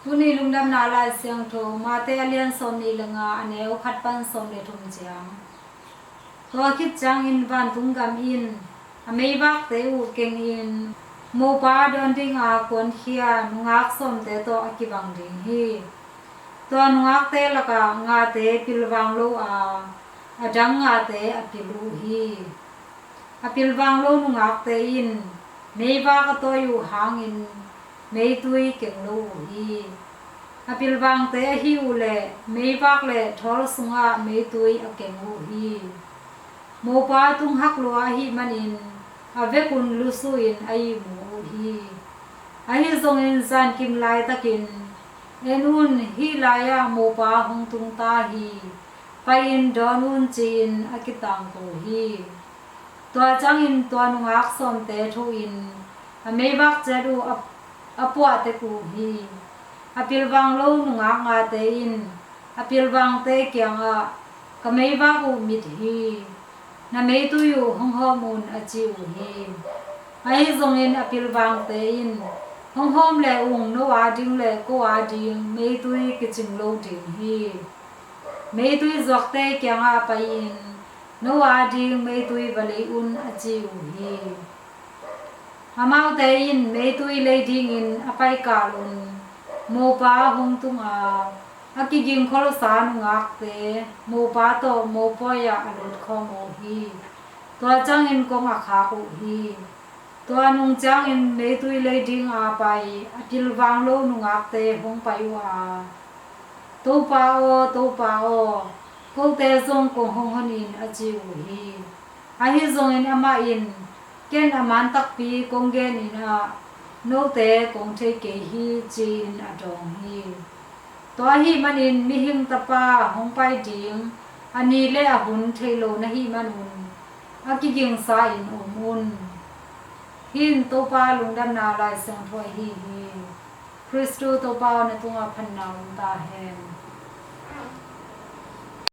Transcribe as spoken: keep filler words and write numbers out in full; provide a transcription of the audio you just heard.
Tuni lungdamna Lai Siangtho, Mate a lian sawm nih le nga, a neu khat pan sawm le thum ciang. Tua khit ciangin vantung gam in a meivakte uh kengin mopa dawn dinga kuankhia nungak sawmte tawh a kibang ding hi. Tua nungakte lakah ngate pilvang lo a, a dang ngate a pil uh hi. A pilvang lo nungakte in meivak a tawi uh hangin meitui keng lo uh hi. A pilvangte ahi uh leh meivak le thawl sungah meitui a keng uh hi. Mopa tunghak lua ahih manin a vekun lusuh in a ihmu uh hi. Ahi zongin zankim laitakin, "En un, hih lai-ah mopa hong tung ta hi. Pai-in dawn un," ci-in a kitangko hi. Tua ciangin tua nungak sawmte thoin a meivak ciat uh a, a puah tek uh hi. A pilvang lo nungak ngate in a pilvangte kiangah, "Ka meivak uh mit hi. Na meitui uh hong hawm un," a ci uh hi. Ahi zongin a pilvangte in, "Hong hawm le ung, no ading le ko ading meitui kicing lo ding hi. Meitui zuakte kiangah pai-in no ading meitui va lei un," a ci uh hi. Amaute in meitui lei dingin a paikal un, mopa hong tung a, a kigingkholsa nungakte mopa tawh mopawi-ah a lutkhawm uh hi. Tua ciangin kong a khak uh hi. Tua nung ciangin meitui lei dinga pai a pilvang lo nungakte hong pai uh a, "Topa aw, Topa aw, kote zong kong hong hon in," a ci uh hi. Ahi zongin amah in, "Ken a man takpi kong genin ah, note kong thei kei hi," ci-in a dawng hi. Tua ahih manin Mihing Tapa hong pai ding a ni le a hun thei lo na hih manun a kigingsa-in om un. Hih in Topa lungdamna Lai Siangtho ahi hi. Khristu Topa aw, na tungah phatna om ta hen.